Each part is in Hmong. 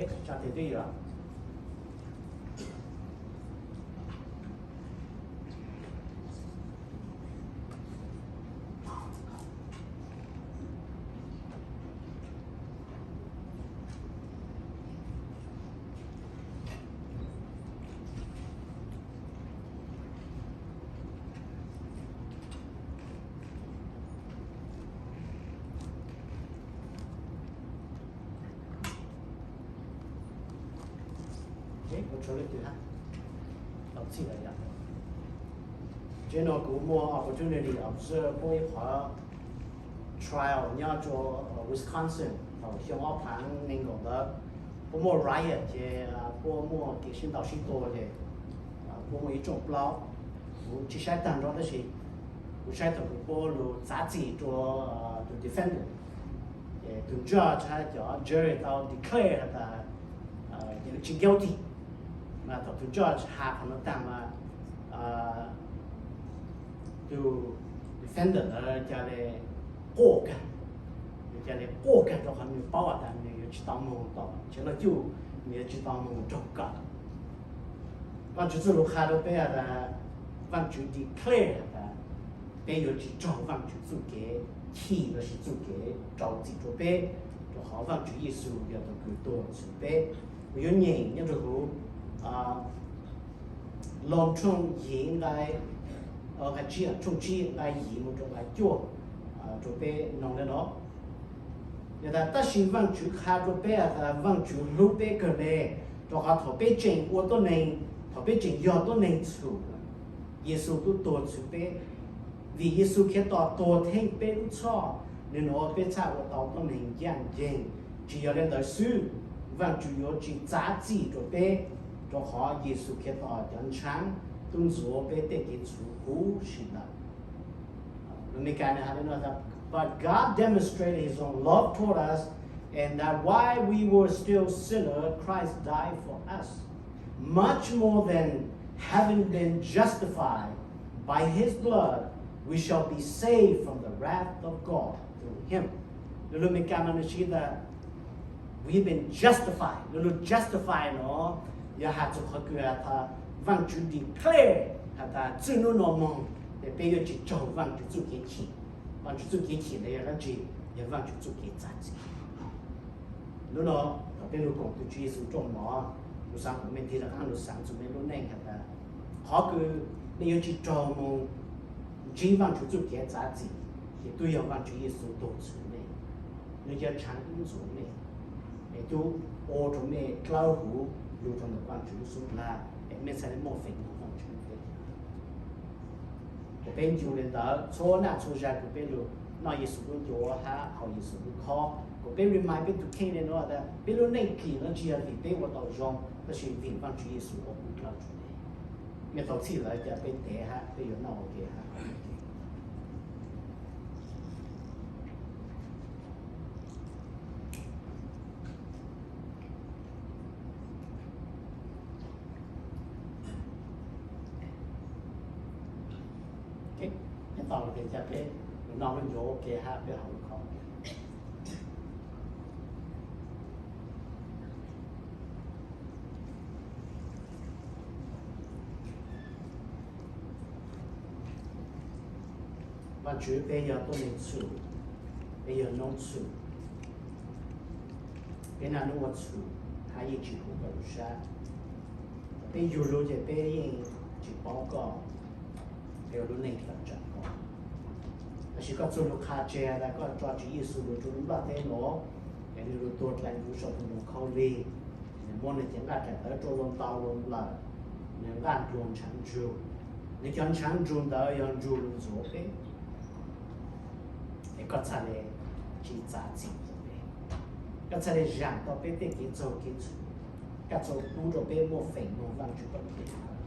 Tsa tes twb ywm. Tau txhij lawm yom. Tsev no kuv muaj opportunity observe puab ib qhov trial nyob rua Wisconsin thaum xyoo ob phav nees nkaum ntawd. Puab muaj riot ces puab muaj kev sib ntaus sib tua ces puab muaj ib rooj plaub. Kuv tsis saib tag nrho tab sis kuv saib thaum kws puab lug txav txim rua tus defendant, ces tus judge hab cov jury tau declare has tas nws tsis guilty. Mas thaum tus judge has qhov nuav tag mas tus defendant ntawd ca le quaj kag, nws ca le quaj kag rau qhov nws paub has tas nws yuav tsis tau moog tom Tshiab Lauj Cuj, nws yuav tsis tau moog raug kawm. Vaajtswv txuj lug qha rau peb has tas, Vaajtswv declare has tas peb yuav tsis raug Vaajtswv txuj kev chim lossis txuj kev rau txim rua peb, rau qhov Vaajtswv Yexus yog tug kws tuag txhwm peb. Kuv yuav nyeem nyob rua huv Loos tshooj yim nqai, nqai tsib, tshooj tsib nqai yim moog rua nqai cuaj rua peb noog le no. Yog tas, tab sis Vaajtswv qha rua peb has tas Vaajtswv hlub peb kawg le, rau qhov thaum peb tseem ua tuab neeg, thaum peb tseem yog tuab neeg txhum, Yexus tub tuag txhwm peb. Vim Yexus Khetos tuag theej peb lub txhoj, nwg nua peb txhaj ua tau tuab neeg ncaaj nceeg. Tsis yog le ntawd xwb, Vaajtswv yuav tsis txav txim rua peb, rau qhov Yexus Khetos cov ntshaav tub ntxuav peb tej kev txhum huv si lawm. Lus Amelikas nws has le no tas, But God demonstrated his own love toward us, and that while we were still sinners, Christ died for us. Much more than having been justified by his blood, we shall be saved from the wrath of God through him. Lus Amelikas mas nws siv tas, we've been justified. Lus, lus justify no yog has txug qhov kws has tas Vaajtswv declare has tas txij nub no moog ces peb yuav tsis raug Vaajtswv txuj kev chim. Vaajtswv txuj kev chim ntawd yog dlaab tsi? Yog Vaajtswv txuj kev txav txim. Nub no thaum peb lug koom tug Tswv Yexus rooj mov, lug xaav kuas mej tig rov qaab lug xaav txug mej lub neej has tas, qhov kws mej yuav tsis raug moog ntsib Vaajtswv txuj kev txav txim, ces tub yog Vaajtswv Yexus tuag txhwm mej, nwg cov ntshaav tub ntxuav mej, es tub ua rua mej dlawb huv lug rua ntawm Vaajtswv lub xub ntiag, es mej txhaj le muaj feem moog Vaajtswv lub teb chaws. Kuas peb ncu le ntawd, txhua naj txhua zag kws peb lug noj Yexus lub ncuav hab haus Yexus lub khob, kuas peb remind peb tug kheej le nuav tas peb lub neej kis nuav tsis yog vim peb ua tau zoo, tab sis vim Vaajtswv Yexus ua kuv dlawb rua peb. Mej tau txhij lawm, ca peb tev hab peb yuav noj ua ke hab. Peb tau lug ces ca peb lug noj lub ncuav ua ke hab peb haus lub khob. Vaajtswv, peb yog tuab neeg txhum, peb yog noob txhum, peb naj nub ua txhum hab yeej tsis huv koj lub sab. Peb yug lug ces peb yeej tsis paub koj, peb ua lub neej tawm tsam koj. Tab sis koj txuj lug qha tseg tas koj tso Tswv Yexus lug rua lub nplaj teb nuav, es nwg lug tuag dlaim ntuv sau tus moog khaub lig, nwg muab nwg cev nqaj daim tawv rua luag ntaus luag nplawm, nwg nqaj nruag ntshav ntsug. Nwg cov ntshav ntsug ntawd yog ntsug lug ntxuav peb, es koj txhaj le tsis txav txim rua peb, koj txhaj le zaam tau peb tej kev txaug kev txhum, koj txhaj pub rua peb muaj feem moog Vaajtswv koj lub teb chaws.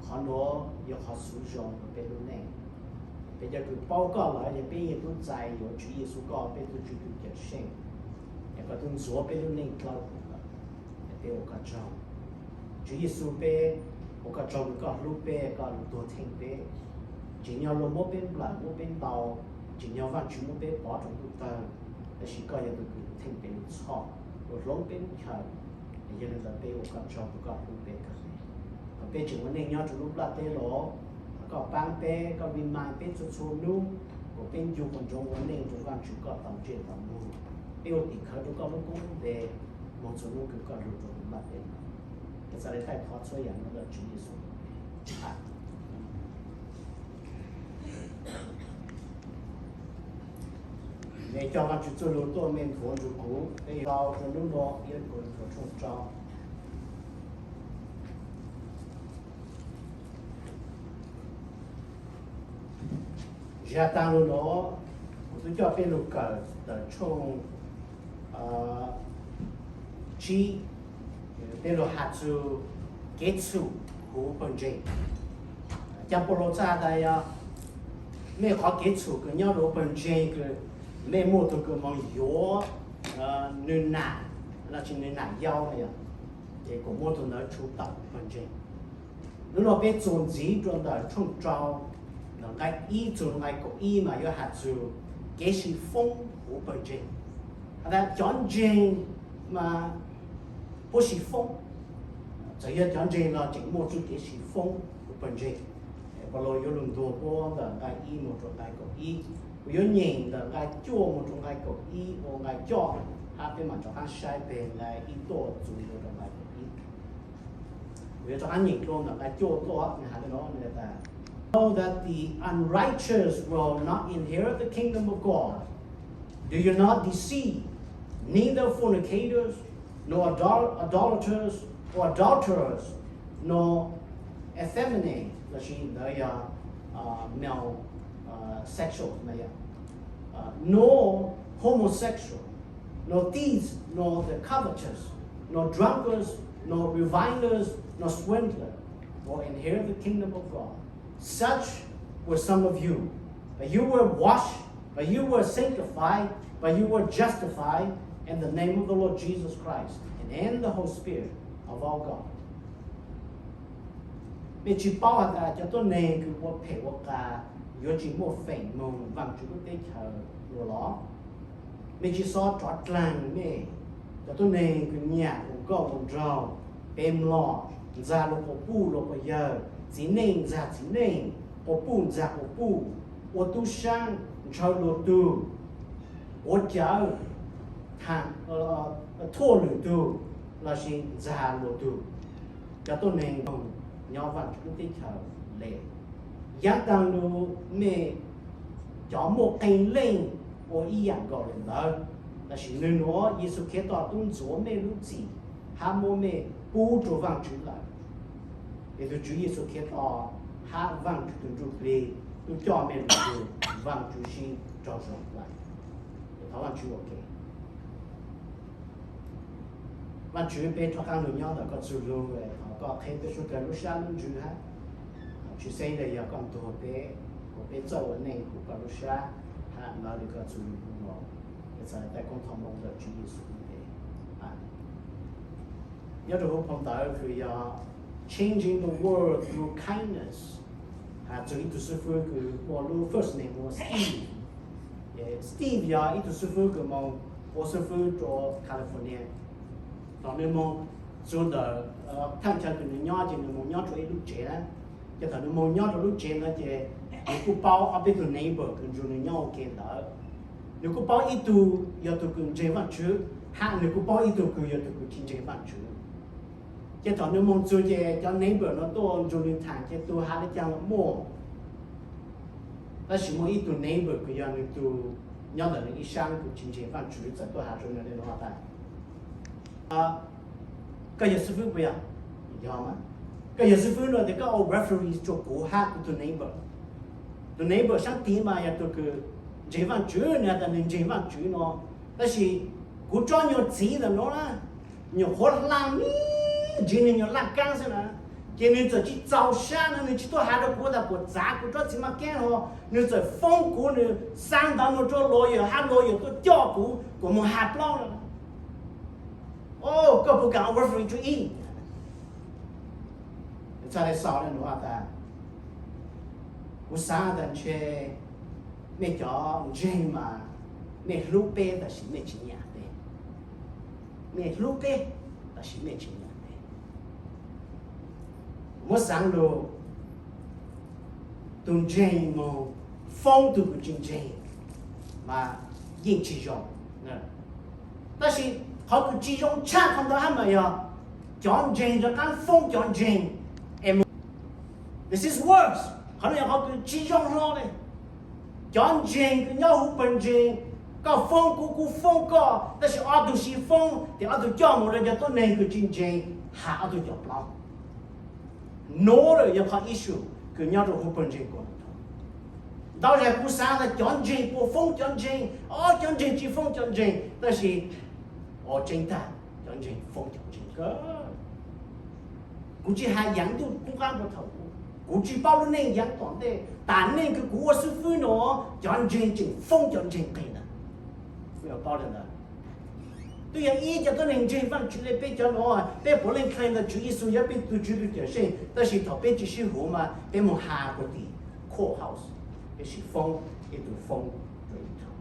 Qhov nuav yog qhov xub zoo rua peb lub neej. Peb cov kws paub koj lawm ces peb yeej tub txais yuav Tswv Yexus koj peb tug Tswv tug Cawmseej, es koj tub ntxuav peb lub neej dlawb huv lawm, es peb ua koj tsaug. Tswv Yexus, peb ua koj tsaug kws koj hlub peb, koj lug tuag theej peb. Tsim nyog luag muab peb nplawm muab peb ntaus, tsim nyog Vaajtswv muab peb pov rua ntuj tawg, tab sis koj yog tug kws theej peb lub txhoj. uas hloov peb lub chaw. Yog li ntawd peb ua koj tsaug rau koj hlub peb kawg li, kom peb tseem ua neej nyob rau lub nplaj teb los, kom koj paab peb, koj remind peb txhua txhua hnub, kom peb ncu qhov ntsoov ua neej rau Vaajtswv koj tau ntsej tau muag. Peb ua tim khawv rau koj lub koob lub npe, moog txhua hnub kws koj lug rau hauv nplaj teb no. Peb txhad le taij thov txhua yaam no lawm Tswv Yexus. Mej coj Vaajtswv txuj lug tuaj mej nthuav nrug kuv, peb yuav rua nub nuav yuav Korinto tshooj rau. Zaj taag lug nuav, kuv tub coj peb lug kawm ntawm tshooj tsib, peb lug has txug kev txhum huv pawg ntseeg. Caag Paulus txhad has tas yog mej qhov kev txhum kws nyob rua huv pawg ntseeg kws mej muaj tug kws moog yuav nwg nam, lossis nwg nam yau na yog, ces kuas muab tug ntawd tshuv tawm pawg ntseeg. Nub nuav peb txuas ntxiv rua ntawm tshooj rau, ntawm nqai ib txug nqai kaum ib mas yuav has txug kev sib foob huv pawg ntseeg. Has tas cov ntseeg mas puab sib foob, txawm yog cov ntseeg los tseem muaj txuj kev sib foob huv pawg ntseeg. Paulus yuav lug ntuas puab ntawm nqai ib moog rua nqai kaum ib, kuv yuav nyeem ntawm nqai cuaj moog rua nqai kaum ib ua nqai coj, hab peb mam rov qaab saib peg nqai ib tuaj txug rua nqai kaum ib. Kuv yuav rov qaab nyeem dlua ntawm nqai cuaj tuaj, nwg has le nuav, nwg has tas, Know that the unrighteous will not inherit the kingdom of God. Do you not deceive, neither fornicators, nor adul- adulterers, or adulterers, nor effeminate, lossis ntawd yog male sexual, nor homosexual, nor thieves, nor the covetous, nor drunkards, nor revilers, nor swindlers will inherit the kingdom of God. Such were some of you. But you were washed, but you were sanctified, but you were justified in the name of the Lord Jesus Christ and in the Holy Spirit of our God. Mej tsi paub has tas cov tuab neeg kws ua phem ua qas yuav tsi muaj feem moog Vaajtswv lub teb chaws dua los? Mej tsi xob rov dlaag mej, cov tuab neeg kws nyam ua nkauj ua nraug, pe mlom, ntxag luas quas puj luas quas yawg, txiv neej ntxag txiv neej, quas puj ntxag quas puj, ua tub saab, ntshaw luas tug, quav cawv, thuaj lwm tug, lossis ntxag luas tug. Cov tuab neeg moog nyob Vaajtswv lub teb chaws le. Yaav taag lug mej cov muaj qee leej ua ib yaam nkaus le ntawd, tab sis nwg nuav Yexus Khetos tub ntxuav mej lub txim hab muab mej pub rua Vaajtswv lawm. Es tug Tswv Yexus Khetos hab Vaajtswv tug Ntsuj Plig tub coj mej lug nrug Vaajtswv sib raug zoo lawm. Thov Vaajtswv ua ke. Vaajtswv, peb rov qaab lug nyob ntawm koj txuj lug, thov koj qheb peb suavdlawg lub sab lub ntsws hab tsi xeeb le yog koj ntuag peb, kuas peb txawj ua neej kuas koj lub sab hab lawv le koj txuj lug nuav. Peb txhad le taij koob thov Moo ntawm Tswv Yexus lub npe, amees. Nyob rua huv phau ntawv kws yog Changing the World Through Kindness, has txug ib tug xib fwb kws muaj lub first name ua Steve. Steve yog ib tug xib fwb kws moog ua xib fwb rua California. Thaum nwg moog txug ntawm thaaj chaw kws nwg nyob ces nwg moog nyob rua ib lub tsev na. Ces thaum nwg moog nyob rua lub tsev ntawd ces nwg kuj paub ob peb tug neighbor kws nrug nwg nyob ua ke ntawd. Nwg kuj paub ib tug yog tug kws ntseeg Vaajtswv, hab nwg kuj paub ib tug kws yog tug kws tsi ntseeg Vaajtswv. Ces thaum nwg moog txug ces cov neighbor nuav tuaj nrug nwg thaam ces tug has le caag los muaj. Tab sis muaj ib tug neighbor kws yog nwg tug nyob ntawm nwg ib sab kws tsi ntseeg Vaajtswv txawm tuaj has rua nwg le nuav tas, koj yog xib fwb puas yog? Yog mas. Koj yog xib fwb no tes koj ua referee rua kuv hab kuv tug neighbor. Tug neighbor saab tiv mas yog tug kws ntseeg Vaajtswv, nwg has tas nwg ntseeg Vaajtswv no. Tab sis kuv tsob nyuag txiv ntawm no na, nyuam qhuav hla mi ntsis nwg nyuag laj kaab xwb na, ces nwg txawm tsi txaus sab na, nwg tsi tuaj has rua kuv tas puas txav kuv tsob txiv maj kaab ho, nwg txawm foob kuv, nwg xa ntawv moog rua lawyer hab lawyer tuaj coj kuv kuas moog has plaub lawm. O, koj puas kaam ua referee rua ib? Txhad le xaus le nuav tas, kuv xaav tas ntshe mej cov ntseeg mas mej hlub peb tab sis mej tsi nyam peb. Mej hlub peb, tab sis mej tsis nyiam peb. Muab xaav lug, tug ntseeg moog foob tug kws tsis ntseeg mas yeej tsis zoo. Tab sis qhov kws tsis zoo tshaj qhov ntawd hab mas yog cov ntseeg rov qaab foob cov ntseeg. This is worse. Qhov no yog qhov kws tsis zoo hlo le. Cov ntseeg kws nyob huv pawg ntseeg, koj foob kuv, kuv foob koj, tab sis ob tug sib foob, ces ob tug coj mus rau cov tuab neeg kws tsis ntseeg, has ob tug cov plaub. Nuav lawm yog qhov issue kws nyob rau huv pawg ntseeg kuv. Ntau zag kuv xaav tas cov ntseeg puas foob cov ntseeg, o cov ntseeg tsis foob cov ntseeg, tab sis o tseeb tag cov ntseeg foob cov ntseeg kawg. Kuv tsis has yaav ntuj kub qaab puag thaum ub, kuv tsis paub lub neej yaav tom ntej, tas neej kws kuv ua xib fwb nuav cov ntseeg tseem foob cov ntseeg qeeg ntag. Twb yog ib cov tuab neeg ntseeg Vaajtswv le peb cov nuav, peb puav leej claim tas Tswv Yexus yog peb tug Tswv tug Cawmseej, tab sis thaum peb tsis sib huv mas peb moog has puag tim courthouse, peb sim foob ib tug foob rua ib tug.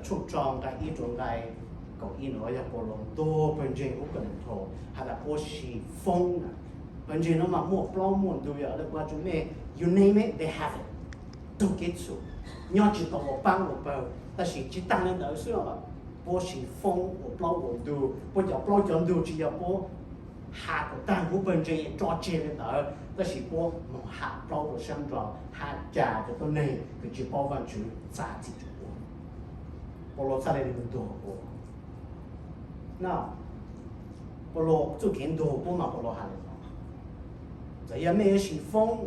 Tshooj rau nqai ib rua nqai kaum ib nuav yog Paulus ntuas pawg ntseeg huv Kolinthos has tas puab sim foob na. Pawg ntseeg nuav mas muaj plaub muaj ntug, yog lawv ua rua mej, you name it, they have it. Tug kev txhum, nyob tsis tau ua paab ua pawg, tab sis tsis taag le ntawd xwb os, puab sim foob ua plaub ua ntug. Puab cov plaub cov ntug tsis yog puab has kom taag huv pawg ntseeg tso tseg le ntawd, tab sis puab moog has plaub rua sab nraud, has cas cov tuab neeg kws tsis paub Vaajtswv txav txim rua puab. Paulus txhaj le ntuas puab. Paulus txuj kev ntuas puab mas Paulus has le nuav: Txawm yog mej yuav sim foob,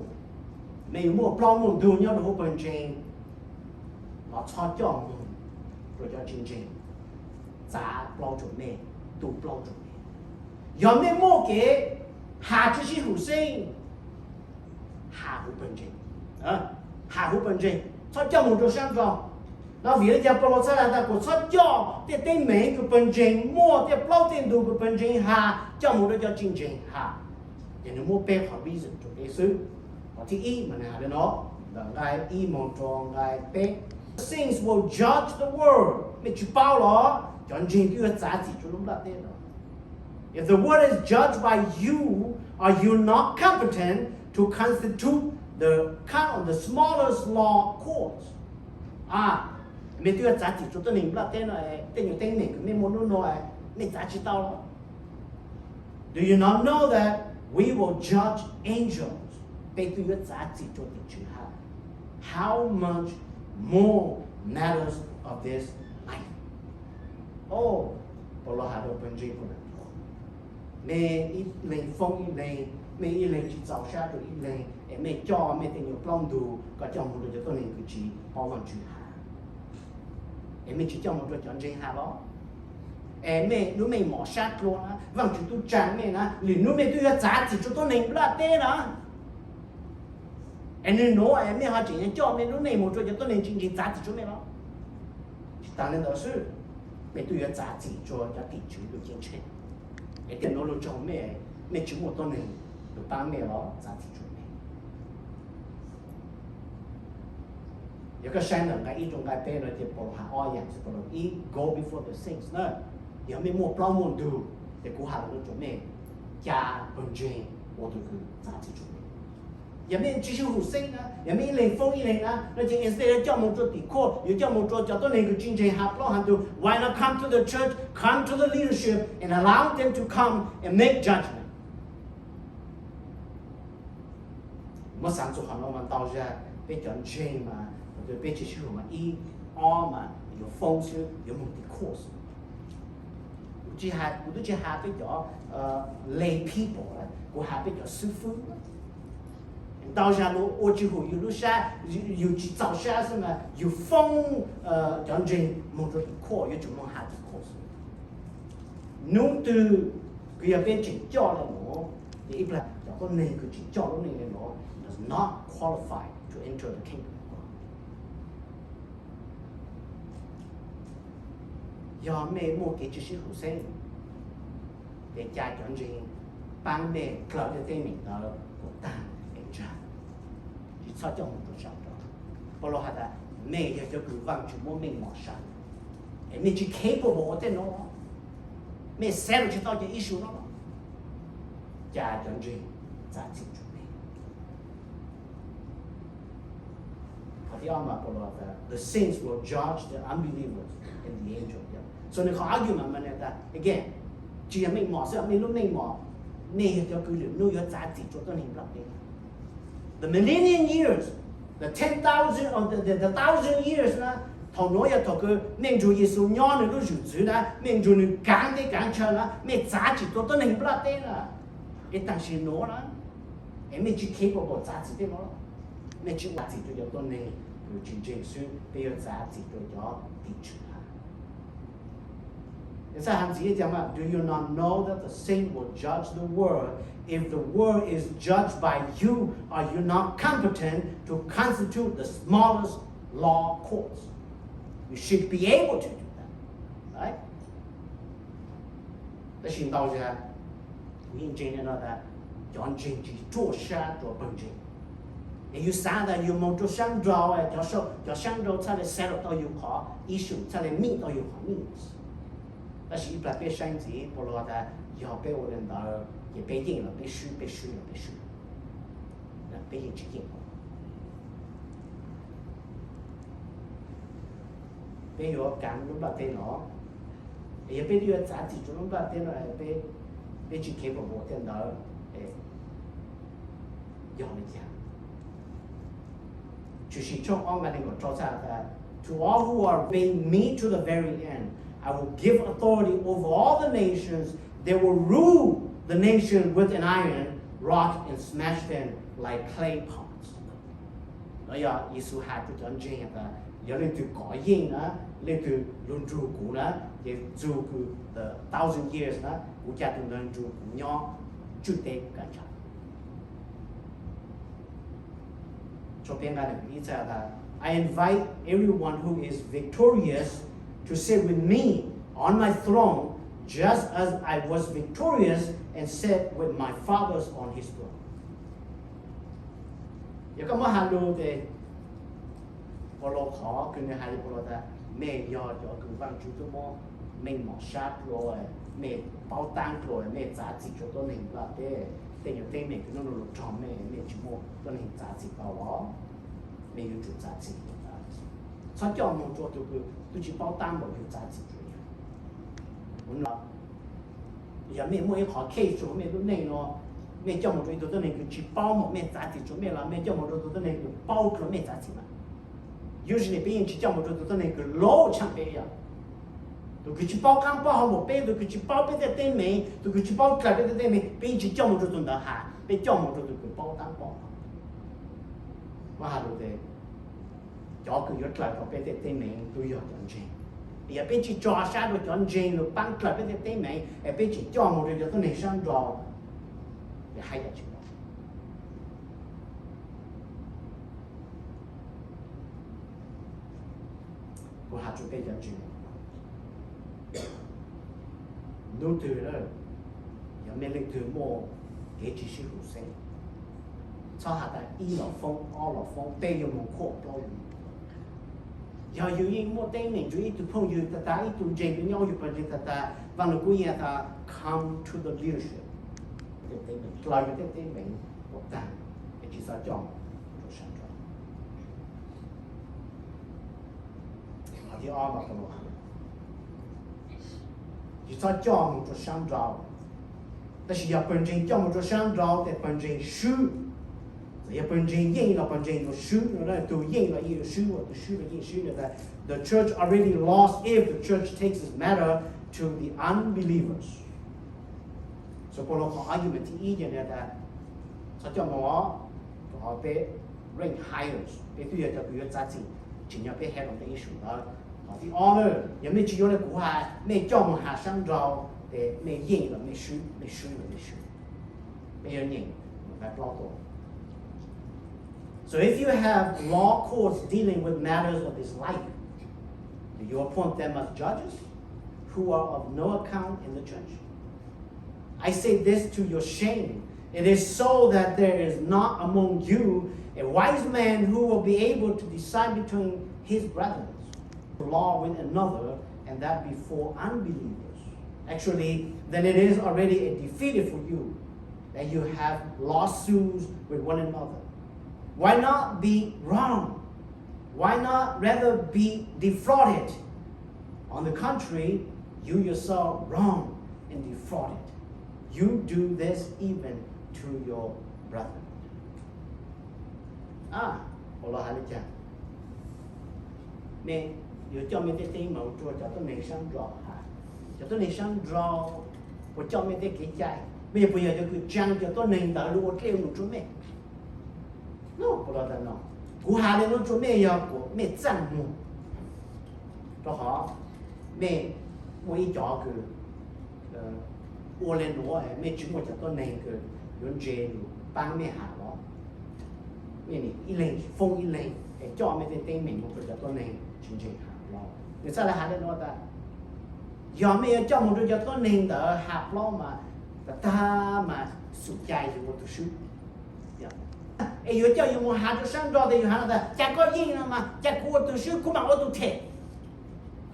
mej yuav muaj plaub muaj ntug nyob rua huv pawg ntseeg, los txhob coj moog rua cov tsis ntseeg txav plaub rua mej, tu plaub rua mej. Yog mej muaj kev has tsis sib hum xeeb, has huv pawg ntseeg, has huv pawg ntseeg, txhob coj moog rua sab nraud. No vim le caag Paulus txhaj has tas kuas txhob coj tej teeb meem kws pawg ntseeg muaj, tej plaub tej ntug kws pawg ntseeg has coj moog rua cov tsis ntseeg has? Ces nwg muab peb qhov reason rua peb xwb. Qhov thib ib mas nwg has le nuav, ntawm nqai ib moog rua nqai peb: Things will judge the world. Mej tsis paub los? Cov ntseeg twb yuav txav txim rua lub nplaj teb no. If the world is judged by you, are you not competent to constitute the, count of the smallest law courts? A, mej twb yuav txav txim rua tuab neeg nplaj teb no, tej nyuas teeb meem kws mej muaj nub nua, mej txav tsis tau los? Do you not know that we will judge angels? Peb twb yuav txav txim rua tim tswv hab. How much more matters of this life? O, Paulus has rua pawg ntseeg Kolinthos, mej ib leeg foob ib leeg, mej ib leeg tsis txaus sab rua ib leeg, es mej coj mej tej nyuas plaub ntug koj coj moog rua cov tuab neeg kws tsis paub Vaajtswv has, es mej tsis coj moog rua cov ntseeg has los? Es mej lub meej mom sab dlua na, Vaajtswv tub tsaa mej na, lwm nub mej twb yuav txav txim rua tuab neeg nplaj teb na. Es nwg nuav es mej ho tseem yuav coj mej lub neej moog rua cov tuab neeg tsis ntseeg txav txim rua mej los? Tsis taag le ntawd xwb, mej twb yuav txav txim rua cov tim tswv lub ceeb tsheej. Es tej nuav lug tsaug mej, mej tsis muaj tuab neeg lug paab mej los txav txim rua mej. Yog koj saib ntawm nqai ib rua nqai peb no ces Paulus has ob yaam xwb. Paulus ib, go before the saints na. Yog mej muaj plaub muaj ntug, ces kuv has lug rua mej, ca pawg ntseeg ua tug kws txav txim rua mej. Yog mej tsis sib hum xeeb na, yog mej ib leeg foob ib leeg na, no ces instead yuav coj moog rua tim court, yuav coj moog rua cov tuab neeg kws tsis ntseeg has plaub has ntug, why not come to the church, come to the leadership and allow them to come and make judgment? Muab xaav txug qhov nuav mas ntau zag peb cov ntseeg mas, peb tsis sib hum mas ib, ob mas yuav foob xwb, yuav moog tim court xwb. Kuv tsis has, kuv twb tsis has peb cov lay people, kuv has peb cov xib fwb. Ntau zag luag ua tsis hum yug lub sab, yug tsis txaus sab xwb mas yug foob cov ntseeg moog rua tim court, yuav tsum moog has tim court xwb. Nub twg kws yog peb tseem coj le nuav, ces ib plag cov tuab neeg kws tseem coj lub neej le nuav does not qualify to enter the kingdom of God. Yog mej muaj kev tsis sib hum xeeb, ces ca cov ntseeg paab mej dlhau tej teeb meem ntawd kuas taag es ntsag, tsis txhob coj moog rua sab nraud. Paulus has tas mej yog cov kws Vaajtswv muab meej mom sab. Es mej tsis capable ua tej no, mej settle tsis tau cov issue no, cas cov ntseeg txav txim rua mej? Qhov thib ob mas, the saints will judge the unbelievers and the angels. So nws qhov argument mas, again, tsis yog meej mom xwb, mej lub neej mom, mej yog cov kws lwm nub yuav txav txim rua tuab neeg nplaj teb. The millennium years, the ten thousand, or the, the, the thousand years na, thaum nuav yog thaum kws mej nrug Yexus nyob nws lub zwm txwv na, mej nrug nws kaav teb kaav chaw na, mej txav txim rua tuab neeg nplaj teb na. Es tam sim nuav na, es mej tsis capable txav txim tej no, mej tsis ua txim rua cov tuab neeg kws tsis ntseeg xwb, peb yuav txav txim rua cov tim tswv hab. Txhaj has ntxiv tias, Do you not know that the saint will judge the world? If the world is judged by you, are you not competent to constitute the smallest law courts? You should be able to do that, right? Tab sis ntau zag, kuv yeej ntseeg no tas, cov ntseeg tsis ruaj sab rua pawg ntseeg. Es yus xaav tas yus moog rua saab nrau, cov saab nrau txhaj le settle tau yus qhov issue, txhaj le meet tau yus qhov needs. Tab sis ib plag peb saib ntxiv, puas lug tas yog peb ua le ntawd ces peb yeej los peb swb, peb swb los peb swb? Peb yeej tsis yeej. Peb yuav kaav lub nplaj teb no, es yog peb twb yuav txav txim rua lub nplaj teb no, peb tsis capable tej ntawd, yog li cas? Tshwm Sim tshooj ob nqai neeg nkaum rau txhaj tas, To all who obey me to the very end, I will give authority over all the nations. They will rule the nation with an iron rod and smash them like clay pots. No yog Yexus has rua cov ntseeg tas, yog leej twg kov yeej na, leej twg lug nrug kuv na, ces txug kws the thousand years na, kuv ca tug ntawd nrug kuv nyob tswj teb kav ntshav. Tshooj peb nqai neeg nkaum ib txhaj tas, I invite everyone who is victorious to sit with me on my throne, just as I was victorious and sat with my fathers on his throne. Yog koj muab has lug tes, puas lug qhov kws nwg has, puas lug tas mej yog cov kws Vaajtswv tub muab meej mom sab dlua, mej paub taab dlua, mej txav txim rua tuab neeg nplaj teb, tej nyuas teeb meem kws nub nua lug raug mej, mej tsis muaj tuab neeg txav txim tau los? Mej yuav tsum txav txim. Txhob coj moog rua tug kws tub tsi paub taab npaum yug txav txim rua yug. Yog mej muaj ib qhov case rua mej lub neej no, mej coj moog rua ib tug tuab neeg kws tsi paub npaum mej txav txim rua mej los mej coj moog rua tug tuab neeg kws paub dlua mej txav txim mas? Usually peb yeej tsi coj moog rua tug tuab neeg kws laub tshaaj peb yog. Tug kws tsi paub qaab paub hau npaum peb, tug kws tsi paub peb tej teeb meem, tug kws tsi paub dlawg peb tej teeb meem, peb yeej tsi coj moog rua tug ntawd has, peb coj moog rua tug kws paub taab paub hau. Muab has lug tes, cov kws yuav dlawg tau peb tej teeb meem twb yog cov ntseeg. Yog peb tsi tso sab rua cov ntseeg lug paab dlawg peb tej teeb meem, es peb tseem coj moog rua cov tuab neeg saab nraud, es hab yam tsi tau. Kuv has rua peb cov ntseeg, hnub twg yog mej leej twg muaj kev tsi sib hum xeeb, txhob has tas ib los foob, ob los foob, peb yuav moog khuaj plaub yuav moog. Yog yug yeej muaj teeb meem rua ib tug phooj ywg tag tag, ib tug ntseeg kws nyob yug pawg ntseeg tag tag, Vaaj Lug Kub yeej has tas come to the leadership, tej teeb meem dlawg yug tej teeb meem ua taag, es tsi txhob coj rua saab nraud. Qhov thib ob, tsi txhob coj moog rua saab nraud. Tab sis yog pawg ntseeg coj moog rua saab nraud tes pawg ntseeg swb. Txawm yog pawg ntseeg yeej los pawg ntseeg yuav swb, tug yeej los yeej yuav swb, tug swb los yeej swb. The church already lost if the church takes this matter to the unbelievers. So puas lug qhov argument thib ib ces tas txhob coj moog, rua qhov peb rank higher, peb twb yog cov kws yuav txav txim, tsim nyog peb handle tej issue ntawd. Qhov thib ob na, yog mej tsi yuav le kuv has, mej coj moog has saab nraud, tes mej yeej los mej swb, mej swb los mej swb. Mej yuav nyeem nqai plaub tuaj. So if you have law courts dealing with matters of this life, do you appoint them as judges who are of no account in the church? I say this to your shame. It is so that there is not among you a wise man who will be able to decide between his brethren. Law with another and that before unbelievers. Actually, then it is already a defeat for you that you have lawsuits with one another. Why not be wrong? Why not rather be defrauded? On the contrary, you yourself wrong and defrauded. You do this even to your brethren. A, Paulus hais li cas? Nej yuav coj mej tej teeb meem rua cov tuab neeg sab nraud has. Cov tuab neeg sab nraud puas coj mej tej kev cai? Mej puas yog cov kws tsaa cov tuab neeg ntawd lug ua dlej ua num rua mej? No, Paulus tas no, kuv has le nuav rua mej yog kuas mej txaaj muag, rua qhov mej muaj ib cov kws ua le nuav mej tsi muaj cov tuab neeg kws yuav ntse lug paab mej has los, mej nim ib leeg foob ib leeg es coj mej tej teeb meem moog rua cov tuab neeg tsi ntseeg has los. Nwg txhaj le has le nuav tas, yog mej yuav coj moog rua cov tuab neeg ntawd has plaub mas, tag tag mas xum cai yug ua tug swb. Es yuav coj yug moog has rua sab nraud tas yug has tas, cas koj yeej no mas, cas kuv ua tug swb kuv mam ua tug them.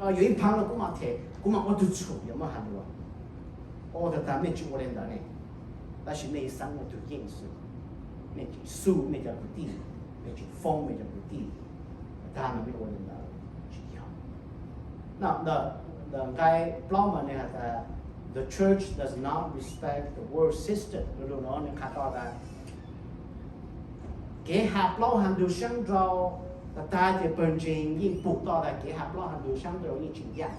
Yog ib phaab no kuv mam them, kuv mam ua tug txhum, yog muab has dua. O, tag tag mej tsi ua le ntawd ne, tab sis mej xaav ua tug yeej xwb. Mej tseem xu mej cov kwv tij, mej tseem foob mej cov kwv tij, tag tag no mej ua le ntawd tsi yog. Ntawm nqai plaub mas nwg has tas, the church does not respect the world system. Lug lug no nwg qha tau tas kev has plaub has ntug sab nraud, tag tag ces pawg ntseeg yeej pum tau tas kev has plaub has ntug sab nraud yeej tsi ncaaj.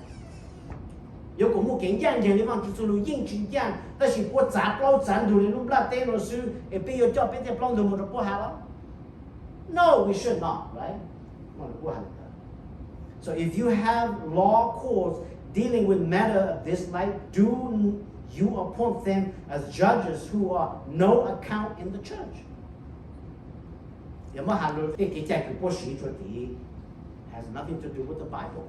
Yuav kom muaj kev ncaaj nceeg le Vaajtswv txuj lug yeej tsi ncaaj, tab sis puab txav plaub txav ntug le lub nplaj teb nuav xwb es peb yuav coj peb tej plaub ntug moog rua puab has los? No, we should not, right? So if you have law courts dealing with matter of this life, do you appoint them as judges who are no account in the church? Yog muab has lug tej kev cai kws puab siv rua tim, has nothing to do with the Bible.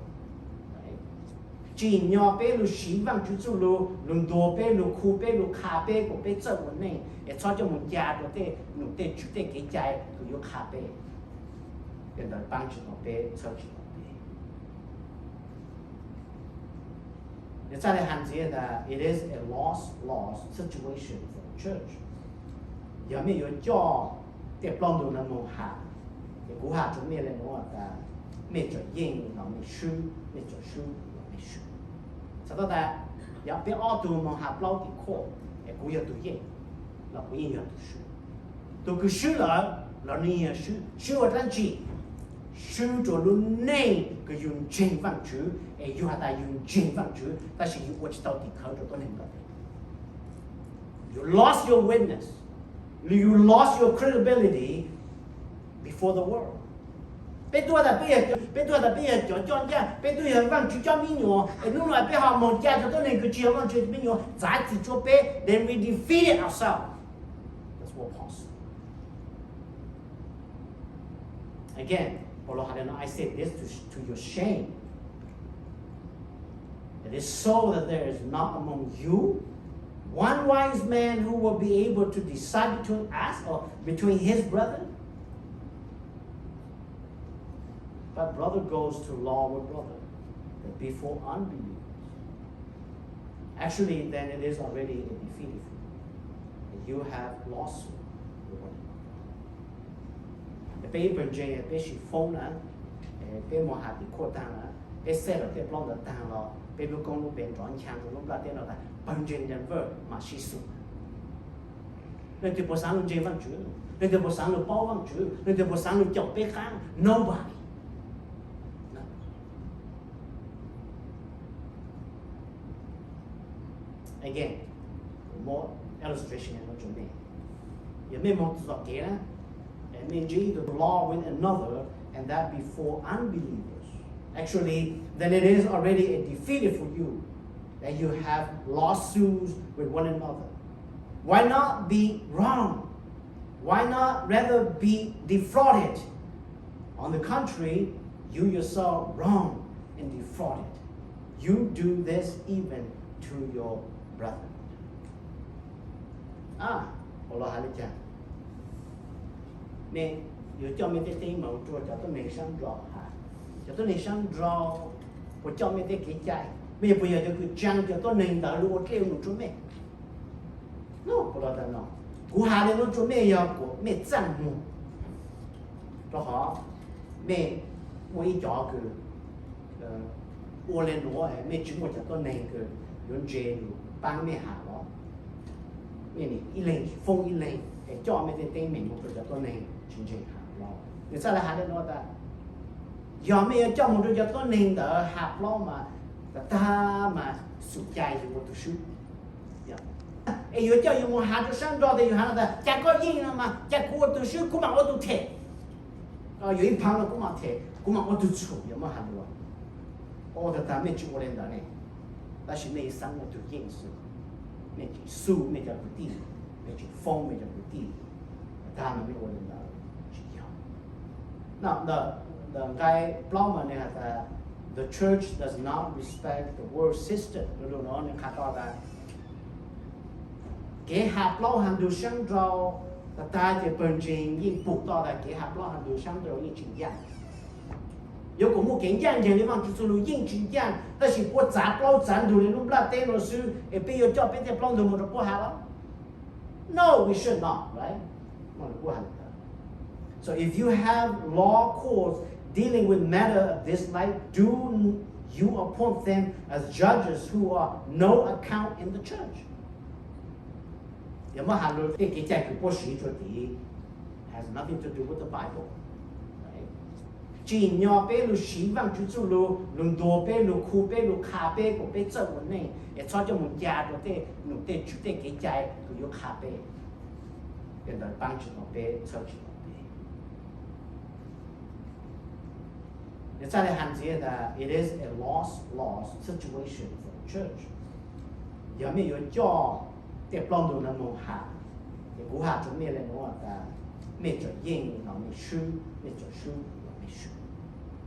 Tsim nyog peb lug siv Vaajtswv txuj lug, lug ntuas peb, lug khu peb, lug qha peb kom peb txawj ua neej, es txhob coj moog ca rua tej num tej tswv tej kev cai kws yuav qha peb. Tej ntawd paab tsi tau peb, txhawb tsi tau peb. Nwg txhaj le has ntxiv tas, it is a loss-loss situation for the church. Yog mej yuav coj tej plaub ntug no moog has, es kuv has rua mej le nuav tas, mej txawm yeej los mej swb, mej txawm swb los mej swb. Txhais tau tas, yog peb ob tug moog has plaub tim court, es kuv yog tug yeej los kuv yeej yog tug swb. Tug kws swb lawm los nwg yeej yog swb. Swb ua dlaab tsi? Swb rua lub neej kws yug ntseeg Vaajtswv, es yug has tas yug ntseeg Vaajtswv tab sis yug ua tsi tau tim khawv rua tuab neeg nplaj teb. You lost your witness. You lost your credibility before the world. Peb tub has tas peb yog, peb tub has tas peb yog cov coj ncaaj, peb tub yog Vaajtswv cov me nyuam, es nub nua peb ho moog ca cov tuab neeg kws tsi yog Vaajtswv me nyuam txav txim rua peb, then we defeated ourselves. That's what Paul said. Again, Paul has said, I say this to, to your shame. It is so that there is not among you one wise man who will be able to decide between us or between his brethren. But brother goes to law with brother, that before unbelievers. Actually, then it is already a defeat for you. You have lost. Peb ib pawg ntseeg peb sim foob na, peb moog has tim court taag na, peb settle tej plaub ntawd taag los peb lub koob lub npe nrov ncha rua lub nplaj teb no tas pawg ntseeg Denver mas sib xum. Leej twg puas xaav lug ntseeg Vaajtswv? Leej twg puas xaav lug paub Vaajtswv? Leej twg puas xaav lug caum peb qaab? Nobody. Again, more illustration. Yog mej moog txug tom kev na, mej ntsib law with another, and that before unbelievers. Actually, then it is already a defeat for you that you have lawsuits with one another. Why not be wrong? Why not rather be defrauded? On the contrary, you yourself wrong and defrauded. You do this even to your brethren. A, Paulus has le caag? Mej yuav coj mej tej teeb meem rua cov tuab neeg sab nraud has. Cov tuab neeg sab nraud Puas coj mej tej kev cai? Mej puas yog cov kws tsaa cov tuab neeg ntawd lug ua dlej ua num rua mej? No, kuv has le nuav rua mej yog kuas mej txaj muag, rua qhov mej muaj ib cov kws ua le nuav, mej tsi muaj cov tuab neeg kws yuav ntse lug paab mej has los, mej ib leeg foob ib leeg es coj mej tej teeb meem moog rua cov tuab neeg tsi ntseeg has los. Nwg txhaj le has le nuav tas, yog mej yuav coj moog rua cov tuab neeg ntawd has plaub mas, tag tag mas xum cai yug ua tug swb. Es yuav coj yug moog has rua saab nrau tas yug has tas, cas koj yeej no mas, cas kuv ua tug swb kuv mam ua tug them. Yog ib phav no kuv mam them, kuv mam ua tug txhum, yog muab has lug. Ua tag tag mej tsi ua le ntawd ne, tab sis mej xaav ua tug yeej xwb. Mej tseem xu mej cov kwv tij, mej tseem foob mej cov kwv tij, tag mas mej ua le ntawd tsi yog. Ntawm nqai plaub mas nwg has tas, the church does not respect the world system. Lug lug nuav nwg qha tau tas kev has plaub has ntug saab nrau, tag tag ces pawg ntseeg yeej pum tau tas kev has plaub has ntug saab nrau yeej tsi ncaaj. Yuav kom muaj kev ncaaj nceeg le Vaajtswv txuj lug yeej tsi ncaaj, tab sis puab txav plaub txav ntug le lub nplaj teb nuav xwb, es peb yuav coj peb tej plaub ntug moog rua puab has los? No, we should not, right? So if you have law courts dealing with matter of this life, do you appoint them as judges who are no account in the church? Yog muab has lug tej kev cai kws puab siv rua tim, has nothing to do with the Bible. Tsim nyog peb lug siv Vaajtswv txuj lug, lug ntuas peb, lug khu peb, lug qha peb kuas peb txawj ua neej, es txhob coj moog ca rua tej num tej tswv tej kev cai kws yuav qha peb, es ntawd paab tsi tau peb, txhawb tsi tau peb. Nwg txhaj le has ntxiv tas, it is a lost, lost situation for the church. Yog mej yuav coj tej plaub ntug nuav moog has, es kuv has rua mej le nuav tas, mej tseem yeej los mej swb, mej tseem swb los mej swb.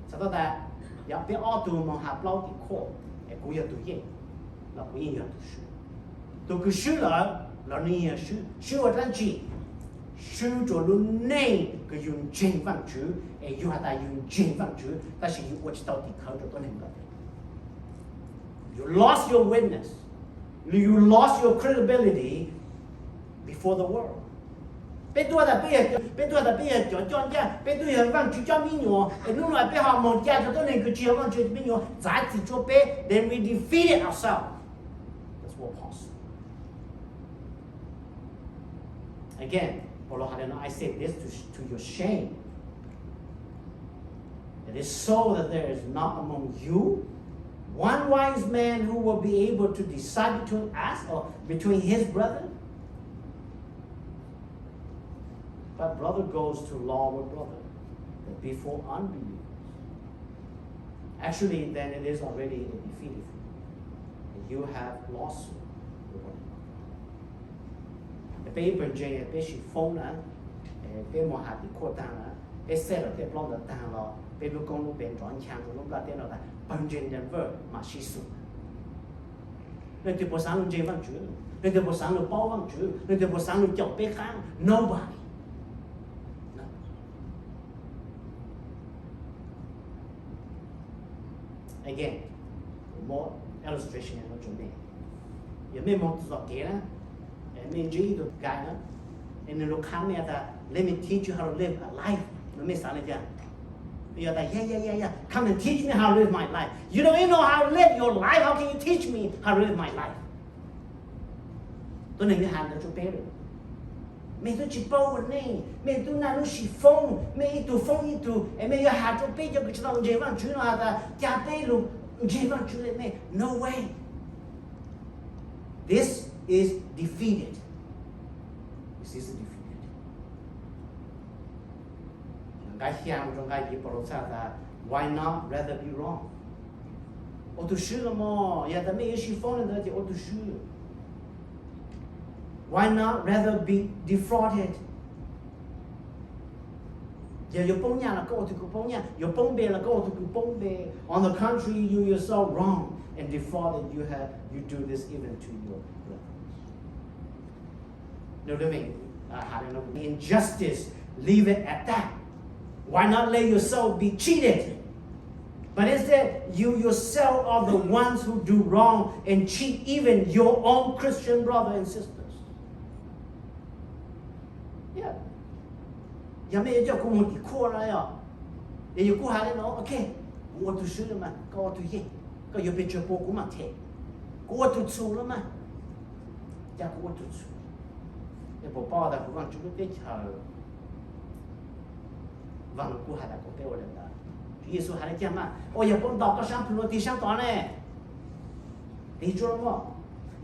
Txhais tau tas, yog peb ob tug moog has plaub tim court, es kuv yog tug yeej los kuv yeej yog tug swb. Tug kws swb lawm los nwg yeej yog swb. Swb ua dlaab tsi? Swb rua lub neej kws yug ntseeg Vaajtswv, es yug has tas yug ntseeg Vaajtswv tab sis yug ua tsi tau tim khawv rua tuab neeg nplaj teb. You lost your witness, you lost your credibility before the world. Peb tub has tas peb yog, peb tub has tas peb yog cov coj ncaaj, peb tub yog Vaajtswv cov me nyuam, es nub nua peb ho moog ca rua tuab neeg kws tsi yog Vaajtswv cov me nyuam, txav txim rua peb, then we defeated ourselves. That's what Paul said. Again, Paul has said, I say this to, to your shame. It is so that there is not among you one wise man who will be able to decide between us or between his brethren. But brother goes to law with brother, that before unbelievers. Actually, then it is already a defeat. You have lost. Peb ib pawg ntseeg peb sim foob na, peb moog has tim court taag na, peb settle tej plaub ntawd taag los peb lub koob lub npe nrov ncha rua lub nplaj teb no tas pawg ntseeg Denver mam sib xus. Leej twg puas xaav lug ntseeg Vaajtswv? Leej twg puas xaav lug paub Vaajtswv? Leej twg puas xaav lug caum peb qaab? Nobody. Again, more illustration, yog mej moog txug tom kev na, mej ntsib ib tug guy na, es nwg lug qha mej tas, let me teach you how to live a life, no mej xaav le caag? Yog tas, yeah, yeah, yeah, yeah, come and teach me how to live my life. You don't even know how to live your life, how can you teach me how to live my life? Tuab neeg has ntawd rua peb lawm. Mej tub tsi paub ua neej, mej tub naj lub sim foob, mej ib tug foob ib tug, es mej yuav has rua peb cov kws tsi tau ntseeg Vaajtswv no has tas ca peb lug ntseeg Vaajtswv le mej? No way. This is defeated. This is defeated. Nqai xya mus rua nqai yim Paulus txhaj tas, why not rather be wrong? Ua tug swb los mog, yog tas mej yuav sib foob le ntawd ces ua tug swb. Why not rather be defrauded? Yog yuav poob nyaj los koj ua tug kws poob nyaj, yuav poob npe los koj ua tug kws poob npe. On the contrary, you yourself wrong and defrauded, you have, you do this even to your brother. Injustice, leave it at that. Why not let yourself be cheated? But instead, you yourself are the ones who do wrong and cheat even your own Christian brother and sisters. Yog mej yuav coj kuv mus tim court no yog, es yog kuv hais li no, ok, kuv ua tus swb los mas koj ua tus yeej, koj yuav pes tsawg pua kuv mam them, kuv ua tus txhum los mas, cas kuv ua tus txhum, es puas paub tas kuv Vaajtswv lub teb chaws Vaaj Lug Kub has tas kom peb ua li ntawd? Tswv Yexus has li cas mas, ua yog puab ntaus koj saab plhu rua tim saab tod ne, tig tsuab lug,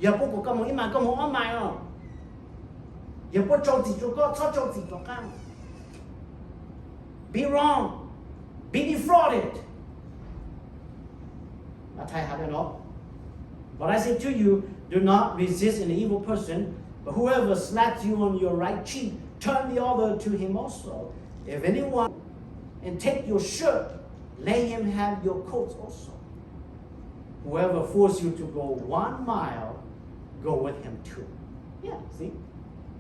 yog puab kom koj moog ib mais koj moog ob mais os, yog puab rau txim rua koj txhob rau txim rua qaab. Be wrong, be defrauded. Mathais has li no, But I say to you, do not resist an evil person, but whoever slaps you on your right cheek, turn the other to him also. If anyone and take your shirt, let him have your coat also. Whoever force you to go one mile, go with him two. Yeah, see?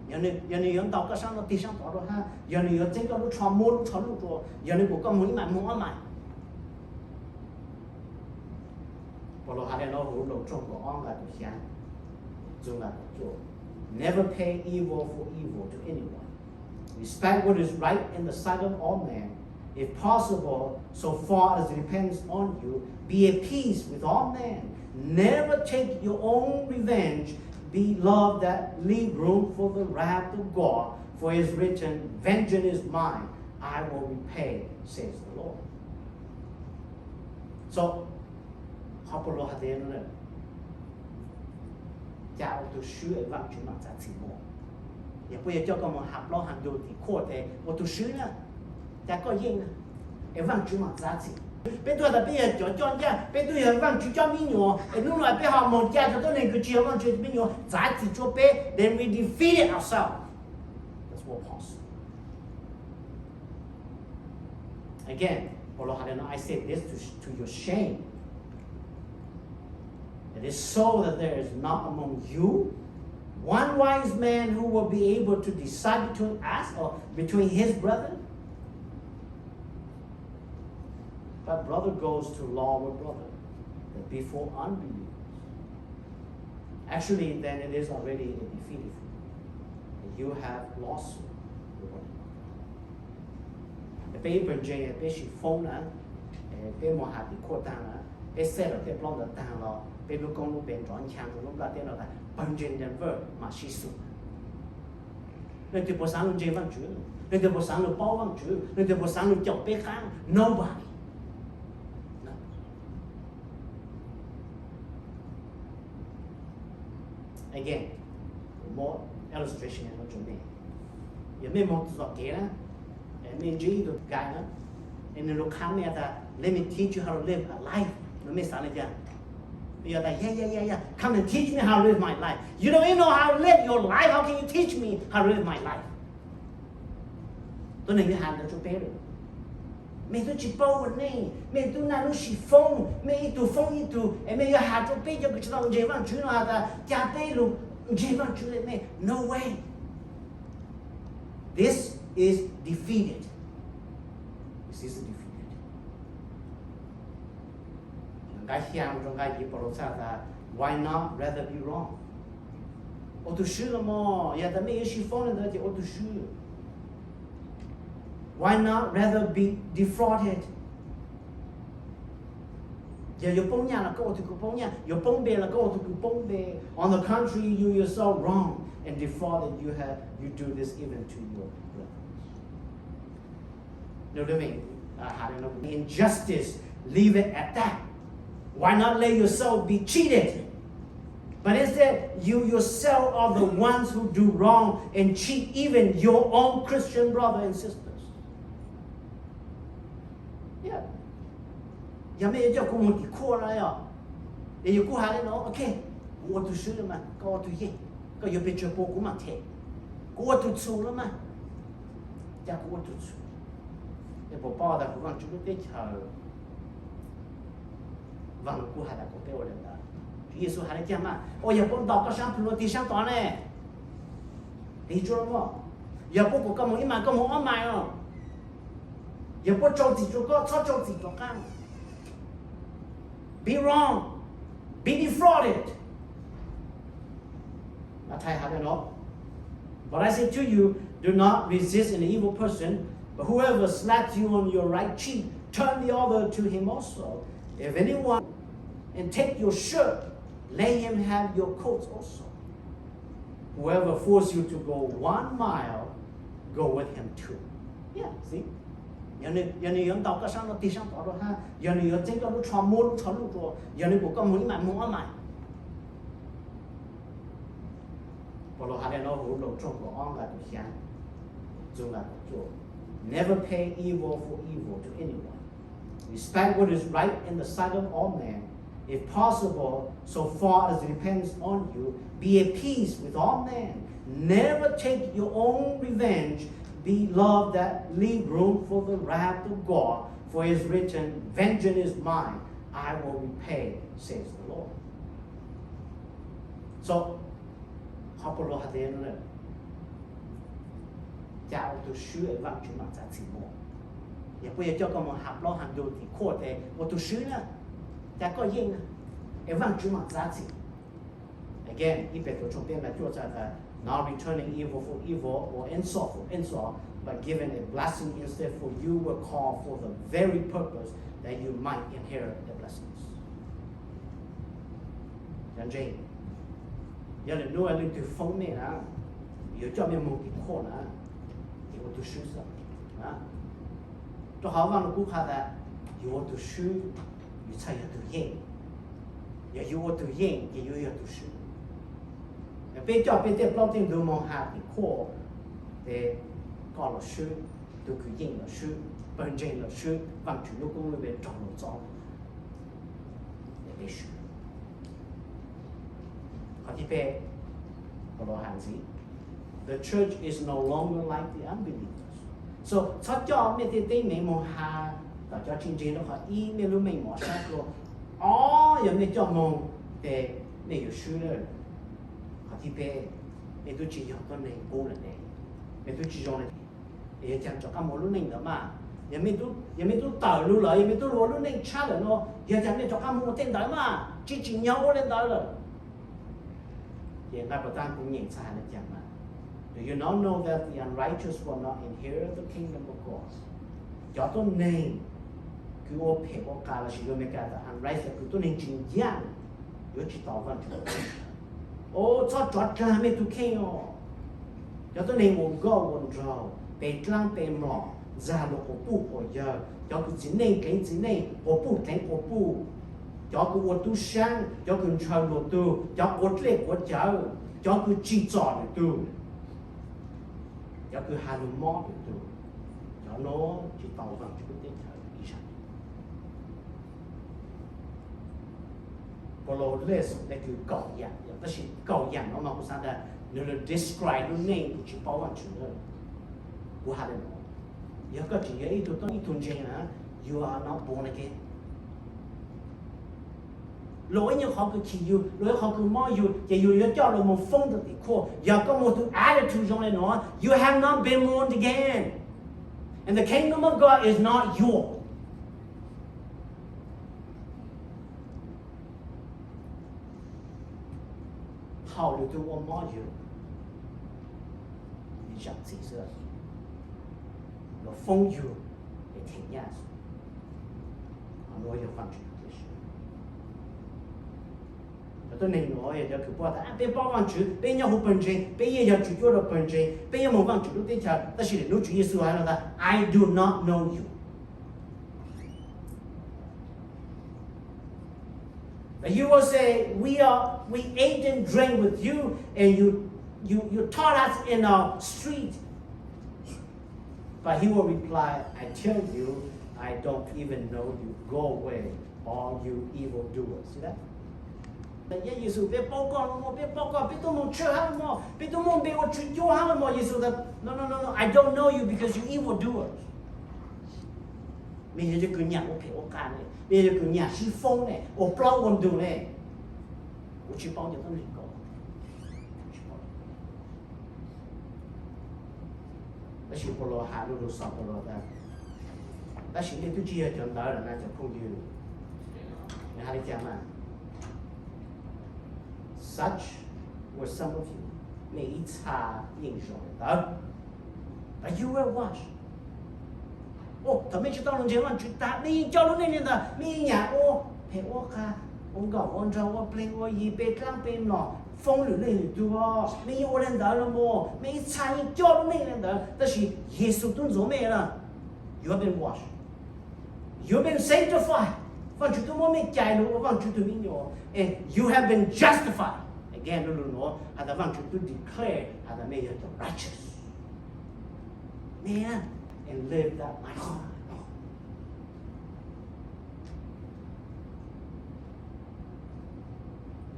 Yog nws, yog nws yuav ntaus koj saab no tig saab tod rua hab, yog nws yuav txeeb koj lub tsho muab lub tsho luj rua, yog nws kom koj moog ib mais moog ob mais. Paulus has li no huv Loos tshooj kaum ob nqai kaum xya, txug nqai kaum cuaj. Never pay evil for evil to anyone. Respect what is right in the sight of all men. If possible, so far as it depends on you, be at peace with all men. Never take your own revenge. Be love that leave room for the wrath of God. For it is written, Vengeance is mine, I will repay, says the Lord. So, qhov Paulus has tas no, cas ua tus swb es Vaajtswv mam txav txim moog. Yog puab yuav coj koj moog has plaub has ntug tim court tes ua tus swb na, cas koj yeej na, es Vaajtswv mam txav txim. Peb tub has tas peb yog cov coj ncaj, peb tub yog Vaajtswv cov me nyuam, es nub nua peb ho moog ca rua tuab neeg kws tsi yog Vaajtswv cov me nyuam, txav txim rua peb, then we defeated ourselves. That's what Paul said. Again, Paulus has li no, I say this to, to your shame. It is so that there is not among you one wise man who will be able to decide between us or between his brethren. But brother goes to law with brother, but before unbelievers. Actually, then it is already a defeat. You have lost. Peb ib pawg ntseeg peb sim foob na, peb moog has tim court taag na, peb settle tej plaub ntawd taag los peb lub koob lub npe nrov ncha rua lub nplaj teb no tas pawg ntseeg Denver mas sib xus. Leej twg puas xaav lug ntseeg Vaajtswv? Leej twg puas xaav lug paub Vaajtswv? Leej twg puas xaav lug caum peb qaab? Nobody. Again, more illustration no tsua mej. Yog mej moog txug kev na, mej ntsib ib tug guy na, es nwg lug qha mej tas, let me teach you how to live a life no, mej xaav le caag? Yog tas, yeah, yeah, yeah, yeah, come and teach me how to live my life. You don't even know how to live your life, how can you teach me how to live my life? Tuab neeg has ntawd tsua peb lawm. Mej tub tsi paub ua neej, mej tub naj lub sim foob, mej ib tug foob ib tug, es mej yuav has rua peb cov kws tsi tau ntseeg Vaajtswv no has tas ca peb lug ntseeg Vaajtswv le mej? No way. This is defeated. This is defeated. Nqai xya moog rua nqai yim Paulus txhaj tas, why not rather be wrong? Ua tug swb los mog, yog tas mej yuav sib foob le ntawd ces ua tug swb. Why not rather be defrauded? Yog yuav poob nyaj los koj ua tug kws poob nyaj, yuav poob npe los koj ua tug kws poob npe. On the contrary, you yourself wrong and defrauded, you have, you do this even to your brothers. Injustice, leave it at that. Why not let yourself be cheated? But instead, you yourself are the ones who do wrong and cheat even your own Christian brother and sisters. Yog mej yuav coj kuv moog tim court no yog, es yog kuv has le no, ok, kuv ua tug swb los mas koj ua tug yeej, koj yuav pes tsawg pua kuv mam them, kuv ua tug txhum los mas, cas kuv ua tug txhum, es puas paub tas kuv Vaajtswv lub teb chaws Vaaj Lug Kub has tas kom peb ua le ntawd? Tswv Yexus has le caag mas, ua yog puab ntaus koj saab plhu rua tim saab tod ne, tig tsuab lug, yog puab kom koj moog ib mais koj moog ob mais os, yog puab rau txim rua koj txhob rau txim rua qaab. Be wrong. Be defrauded. Mathais hais li no, But I say to you, do not resist an evil person, but whoever slaps you on your right cheek, turn the other to him also. If anyone and take your shirt, let him have your coat also. Whoever force you to go one mile, go with him two. Yeah, see? Yog nws, yog nws yuav ntaus koj sab no tig sab tod rau hab, yog nws yuav txeeb koj lub tsho muab lub tsho luj rau, yog nws kom koj moog ib mais moog ob mais. Paulus has le nuav huv Loos tshooj kaum ob nqai kaum xyaa txug nqai kaum cuaj. Never pay evil for evil to anyone. Respect what is right in the sight of all men. If possible, so far as it depends on you, be at peace with all men. Never take your own revenge. Be love that leave room for the wrath of God. For it is written, Vengeance is mine, I will repay, says the Lord. So, qhov Paulus has le nuav, ca ua tug swb es Vaajtswv maam txav txim moog. Yog puab yuav coj koj moog has plaub has ntug tim court tes ua tug swb na, ca koj yeej na, es Vaajtswv maam txav txim. Again, ib Petus tshooj peb nqai cuaj has tas, not returning evil for evil or insult for insult, but giving a blessing instead, for you were called for the very purpose that you might inherit the blessings. Cov ntseeg, yog lwm hnub leej twg foob mej na, yuav coj mej moog tim court na, ces ua tug swb xwb. Rau qhov Vaaj Lug Kub qha tas, yug ua tug swb, yug txhaj yog tug yeej. Yog yug ua tug yeej ces yug yog tug swb. Peb coj peb tej plaub tej ntug moog has tim court, tes koj los swb, tug kws yeej los swb, pawg ntseeg los swb, Vaajtswv lub koob lub npe raug luag txob. Qhov thib peb, Paulus has ntxiv, the church is no longer like the unbelievers. So, txhob coj mej tej teeb meem moog has tom cov tsis ntseeg, rau qhov ib, mej lub meej mom sab dlua. Ob, yog mej coj moog tes mej yuav swb lawm. Qhov thib peb, mej tub tsis yog tuab neeg qub lawm ne, mej tub tsis zoo le, yog caag rov qab moog lub neej ntawd mas? Yog mej tub tawm lug lawm, yog mej tub lug ua lub neej tshab lawm no, yog caag mej rov qab moog ua tej ntawd mas? Tsis tsim nyog ua le ntawd lawm. Ces nqai puas tab kuv nyeem txhaj has le caag mas? Do you not know that the unrighteous will not inherit the kingdom of God? Cov tuab neeg kws ua phem ua qas lossis lug Amelikas tas unrighteous, kws tuab neeg tsis ncaaj, yuav tsis tau Vaajtswv. Os, txhob rov dlaag mej tug kheej os. Cov tuab neeg ua nkauj ua nraug, pe dlaab pe mlom, ntxag luas quas puj quas yawg, cov kws txiv neej dleev txiv neej, quas puj dleev quas puj, cov kws ua tub saab, cov kws ntshaw luag tug, cov quav dlej quav cawv, cov kws tsim txom lwm tug, cov kws has lug mob lwm tug, cov nuav tsis tau Vaajtswv lub teb chaws ib zaug. Paulus list le kws kaum yaam, tab sis kaum yaam no mas kuv xaav tas nws lug describe lub neej kws tsis paub Vaajtswv. Kuv has le nuav, yog koj tseem yog ib tug, ib tug ntseeg na, you are not born again. Luag ib nyuag qhov kws chim yug, luag ib qhov kws mob yug, ces yug yuav coj luag moog foob rua tim court. Yog koj muaj tug attitude zoo le nuav, you have not been born again. And the kingdom of God is not yours. Thaum lwm tug ua mob yug, zam txim xwb, luag foob yug es them nyaj xwb. Qhov nuav yog Vaajtswv lub teb chaws. Cov tuab neeg nuav yog cov kws paub tas peb paub Vaajtswv, peb nyob huv pawg ntseeg, peb yeej yog tswv cuab rua pawg ntseeg, peb yuav moog Vaajtswv lub teb chaws, tab sis lwm hnub Tswv Yexus has tas, I do not know you. But he will say, we are, we ate and drank with you, and you, you, you taught us in our street. But he will reply, I tell you, I don't even know you. Go away, all you evildoers. See that? Yexus, peb paub koj lawm mog, peb paub koj, peb tub moog church hab lawm mog, peb tub muaj npe ua tswv cuab hab lawm mog. Yexus tas, no, no, no, no, I don't know you because you evildoers. Mej yog cov kws nyam ua phem ua qas ne, mej yog cov kws nyam sib foob ne, ua plaub ua ntug ne. Kuv tsis paub cov tuab neeg ko. Tab sis Paulus has lug lug xaus Paulus tas, tab sis nej twb tsis yog cov ntawd lawm na cov phooj ywg. Hais li cas mas, such were some of you, mej ib txha yeej zoo li ntawd. But you were washed. Thaum mej tsi tau lug ntseeg Vaajtswv tas mej yeej coj lub neej li ntawd, mej yeej nyam ua phem ua qha, ua nkauj ua nraug, ua pleg ua yi, pe dlaab pe mlom, foob lwm leej lwm tug, mej yeej ua li ntawd los mas, mej ib txha yeej coj lub neej li ntawd, tab sis Yexus tub ntxuav mej lawm. You have been washed. You have been sanctified. Vaajtswv tub muab mej cais lug ua Vaajtswv tug me nyuam. And you have been justified. Again, lub lug nuav has tas Vaajtswv tub declare has tas mej yog cov righteous men and live that lifestyle.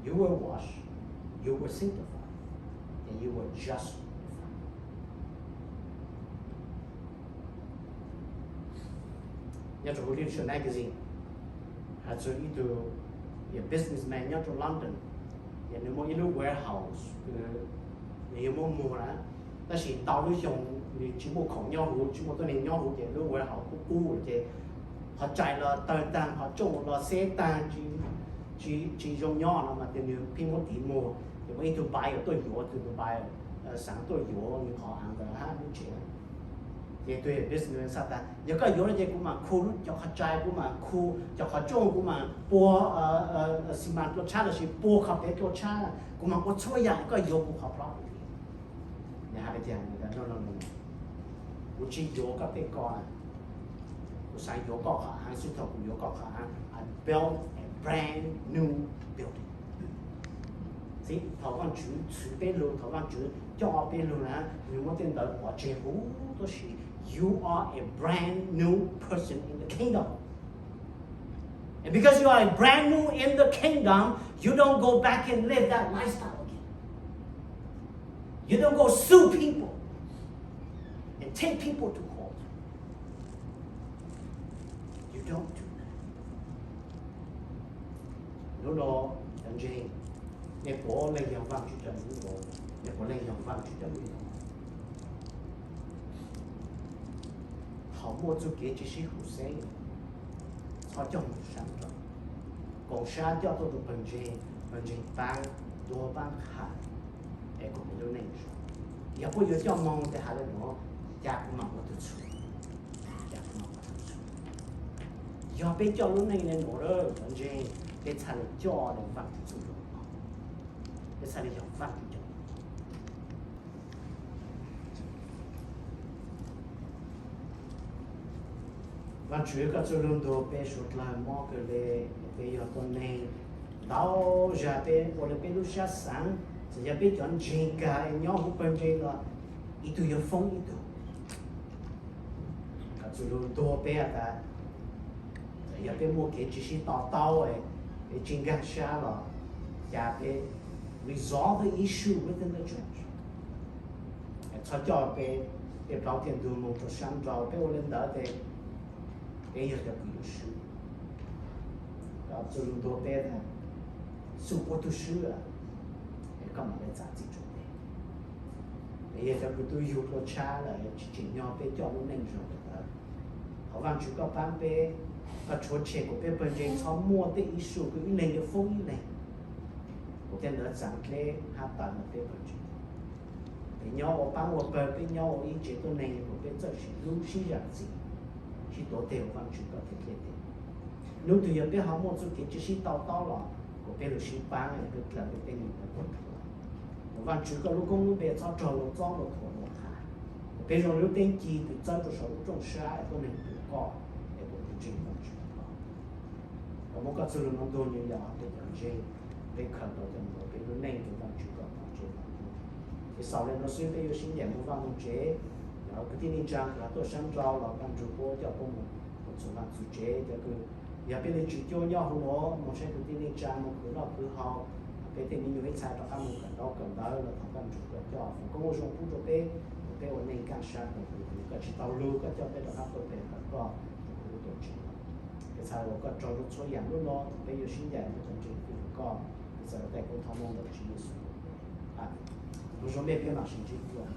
You were washed, you were sanctified, and you were justified. Nyob rau huv Leadership Magazine has tswv ib tug businessman nyob rau London, yog nws muaj ib lub warehouse kws nws yuav muab muag na, tab sis ntau lub xyoo nws tsis muaj khoom nyob huv, tsis muaj tuab neeg nyob huv, ces lub warehouse kub kub lawm ces qhov rais los tawg taag, qhov tsooj los xeb taag, tsis zoo nyob no mas ces nws pheej muab tiv muag, ces muaj ib tug buyer tuaj yuav, tug buyer xaav tuaj yuav nws qhov aav ntawd hab lub tsev. Ces tus businessman has tas yog koj yuav no ces kuv mam khu cov qhov rais, kuv mam khu cov qhov tsooj, kuv mam pua xi mas dlua tshab lossis pua qhov pem dlua tshab, kuv mam ua txhua yaam, koj yuav kuv qhov property. Nws has li cas? Kuv tsis yuav koj tej ko na, kuv xaav yuav koj qhov aav xwb. Thaum kuv yuav koj qhov aav, I built a brand new building. Thaum Vaajtswv txhwv peb lug, thaum Vaajtswv coj peb lug na, nws muab tej ntawd pov tseg huv tuab si. You are a brand new person in the kingdom. And because you are a brand new in the kingdom, you don't go back and live that lifestyle again. You don't go sue people and take people to court. You don't do that. Hnub no cov ntseeg, nej puav leej yog Vaajtswv cov me nyuam, nej puav leej yog Vaajtswv cov me nyuam. Thaum muaj txuj kev tsis sib hum xeeb, txhob coj moog sab nraud. Koom sab coj tuaj rua pawg ntseeg, pawg ntseeg paab ntuas paab qha es koom lub neej zoo. Yog puab yuav coj moog tes has le nuav, ca kuv mam ua tug txhua, ca kuv mam ua tug txhua. Yog peb coj lub neej le nuav lawm cov ntseeg, peb txhaj le coj le Vaajtswv txuj lug, peb txhaj le yog Vaajtswv cov Vaajtswv, koj txuj lug ntuas peb suav dlawg mob kawg le, peb yog tuab neeg ntau zag peb ua le peb lub sab xaav, txawm yog peb cov ntseeg kag nyob huv pawg ntseeg los ib tug yuav foob ib tug. Koj txuj lug ntuas peb has tas yog peb muaj kev tsis sib to taub, peb tsis nkaag sab los ca peb resolve the issue within the church. Txhob coj peb tej plaub tej ntug moog rua sab nraud, peb ua le ntawd tes peb yog cov kws yuav swb. Koj txuj lug ntuas peb tas xub ua tug swb, es koj mam le txav txim rua peb. Peb yog cov kws tub yug dlua tshab lawm, tsis tsim nyog peb coj lub neej zoo le ntawd. Thov Vaajtswv koj paab peb, koj rhuav tshem kuas peb pawg ntseeg txhob muaj tej issue kws ib leeg yuav foob ib leeg, kuas tej ntawd txav dleb hab tawm ntawm peb pawg ntseeg. Peb nyob ua paab ua pawg, peb nyob ua ib tsev tuab neeg kuas peb txawj sib hlub sib zam txim, sib tuav teg ua Vaajtswv koj tes dlej tes. Hnub twg yog peb ho muaj txuj kev tsis sib to taub los kuas peb lug sib paab es peb dlaws peb tej neeg ntawd tuaj rua Vaajtswv koj lub koob lub npe txhob raug luag txob luag thuam luag qha. Kuas peb zoo le lub teeb ci kws txawb rua saum lub rooj sab es tuab neeg pum koj es kuas tug ntseeg Vaajtswv koj. Koj muab koj txuj lug nuav ntuas nyuas yaus peb cov ntseeg, peb khaws tau coj ntua peb lub neej rua Vaajtswv koj pov tseg. Es xaus le nuav xwb peb yuav sib ncaim moog vaj moog tsev. Yog kwv tij neej tsaa kws tuaj sab nraud los Vaaj Nrug puab coj puab moog txug vaj txug tsev. Cov kws yog peb le tswv cuab nyob huv nuav moog saib kwv tij neej tsaa moog khwv noj khwv haus, peb tej me nyuam ib txhia rov qaab moog kawm ntaub kawm ntawv los thov Vaaj Nrug koj coj foom koob ua zoo pub rua peb, peb ua neej kaaj sab kawg. Koj tsis tau lug koj coj peb rov qaab tuaj pem kawm koj rua kuv lub tuam tsev. Peb txhad ua koj tsaug rua txhua yaam lub no, peb yuav sib ncaim moog cov ntseeg fij rua koj. Peb txhad ua tej koob thov Vaaj Nrug Tswv Yexus. Amees. Lug zoo mej peb maam sib ntsib dlua.